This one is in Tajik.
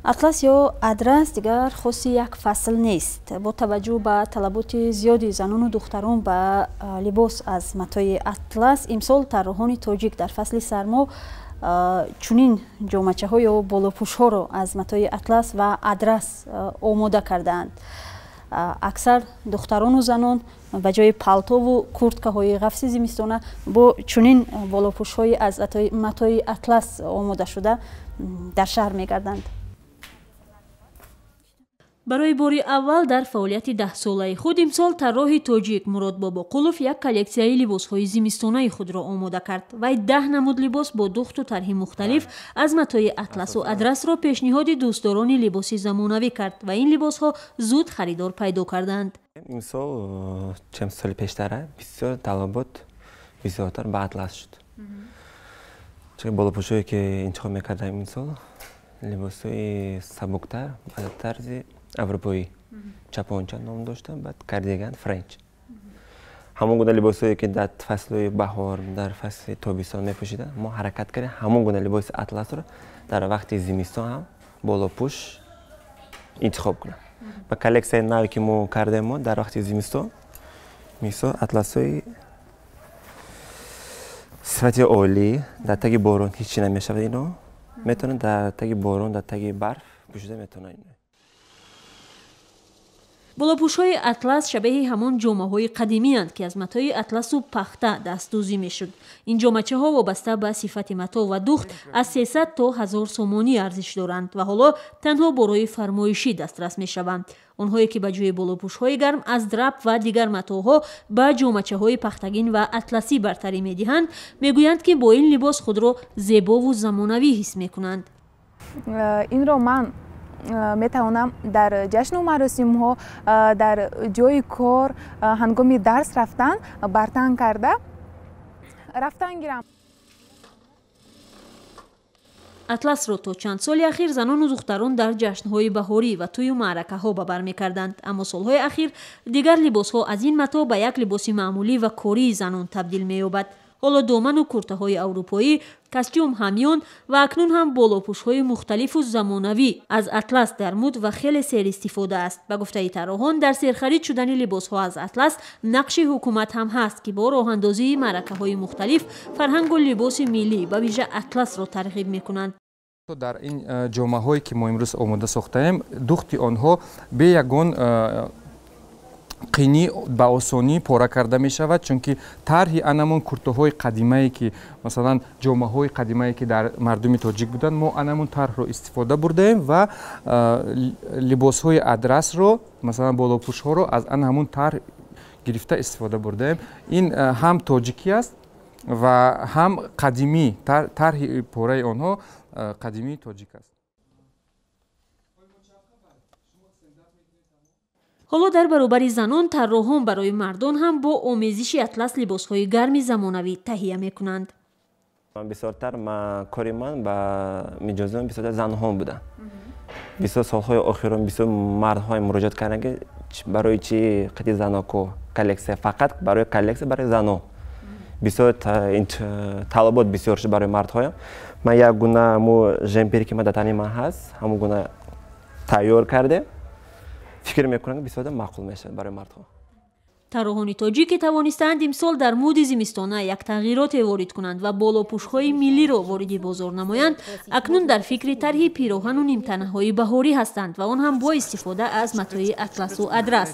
Атлас ё адрас дигар хоси як фасл нест. Бо таваҷҷӯҳ ба талаботи зиёди занону духтарон ба либос аз матои атлас, имсол тарроҳони тоҷик дар фасли сармо чунин ҷомачаҳо ё болопӯшҳоро аз матои атлас ва адрас омода кардаанд. Аксар духтарону занон ба ҷои палтову курткаҳои ғафси зимистона бо чунин болопӯшҳои аз матои атлас омода шуда дар шаҳр мегарданд. Барои бори аввал дар фаъолияти даҳсолаи худ имсол тарроҳи тоҷик Мурод Бобоқулов як коллексияи либосҳои зимистонаи худро омода кард. Вай 10 намуд либос бо духту тарҳи мухталиф аз матои атласу адрасро пешниҳоди дӯстдорони либоси замонавӣ кард ва ин либосҳо зуд харидор пайдо карданд. Имсол чем соли пештара бисёр талабот бисёртар ба атлас шуд. Чунки болопӯшҳое ки интихоб мекардам имсол либосҳои сабуктар ба тарзи аврупоӣ, чапонча ном дошта, баъд кардиган френч. Ҳамон гуна либосҳое ки дар фасли баҳор, дар фасли тобистон мепӯшиданд, мо ҳаракат кардем ҳамон гуна либоси атласро дар вақти зимистон ҳам болопӯш интихоб кунам. Ба коллексияи наве ки мо кардем, мо дар вақти зимистон мисол атласҳои сифати олӣ, дар таги борон ҳеҷ чи намешавад, ино метавонад дар таги борон, дар таги барф пӯшида метавонад. Болопӯшҳои атлас шабеҳи ҳамон ҷомаҳои қадимиянд, ки аз матои атласу пахта дастдӯзӣ мешуд. Ин ҷомачаҳо вобаста ба сифати мато ва духт аз 300 то 1000 сомонӣ арзиш доранд ва ҳоло танҳо бо роҳи фармоишӣ дастрас мешаванд. Онҳое ки ба ҷои болопӯшҳои гарм аз драп ва дигар матоъҳо ба ҷомачаҳои пахтагин ва атласӣ бартарӣ медиҳанд, мегӯянд, ки бо ин либос худро зебову замонавӣ ҳис мекунанд. Инро ман метавонам дар ҷашну маросимҳо, дар ҷои кор, ҳангоми дарс рафтан бартан карда рафтан гирам. Атласро то чанд соли ахир занону духтарон дар ҷашнҳои баҳорӣ ва тӯю маъракаҳо ба бар мекарданд, аммо солҳои ахир дигар либосҳо аз ин матоъ ба як либоси маъмулӣ ва кории занон табдил меёбад. Ҳоло доману куртаҳои аврупоӣ, костюм, ҳамён ва акнун ҳам болопӯшҳои мухталифу замонавӣ аз атлас дар муд ва хеле серистифода аст. Ба гуфтаи тарроҳон, дар серхарид шудани либосҳо аз атлас нақши ҳукумат ҳам ҳаст, ки бо роҳандозии маъракаҳои мухталиф фарҳангу либоси миллӣ, ба вижа атласро тарғиб мекунанд. Дар ин ҷомаҳое ки мо имрӯз омода сохтаем, духти онҳо бе ягон қинӣ ба осонӣ пора карда мешавад, чунки тарҳи анамон куртаҳои қадимае ки, масалан, ҷомаҳои қадимае ки дар мардуми тоҷик буданд, мо анамон тарҳро истифода бурдаем ва либосҳои адрасро, масалан, болопӯшҳоро аз ан ҳамон тарҳ гирифта истифода бурдаем. Ин ҳам тоҷикӣ аст ва ҳам қадимӣ, тарҳи пораи онҳо қадимии тоҷик аст. Ҳоло дар баробари занон тарроҳон барои мардон ҳам бо омезиши атлас либосҳои гарми замонавӣ таҳия мекунанд. Бисёртар кори ман ба миҷозон бисёртар занҳо буданд. Бисёр солҳои охирон бисёр мардҳое муроҷиат карданд, ки барои чи қити заноко коллексия, фақат барои коллексия барои зано. Бисёр талабот бисёр шуд барои мардҳоям. Ман як гуна ҳамо жемпере ки ман дар тани ман ҳаст, ҳамон гуна тайёр кардем. Фикр мекунам, ки бисёр маъқул мешавад барои мардҳо. Тарроҳони тоҷик ки тавонистаанд имсол дар муди зимистона як тағйироте ворид кунанд ва болопӯшҳои миллиро вориди бозор намоянд, акнун дар фикри тарҳи пироҳану нимтанаҳои баҳорӣ ҳастанд ва он ҳам бо истифода аз матои атласу адрас.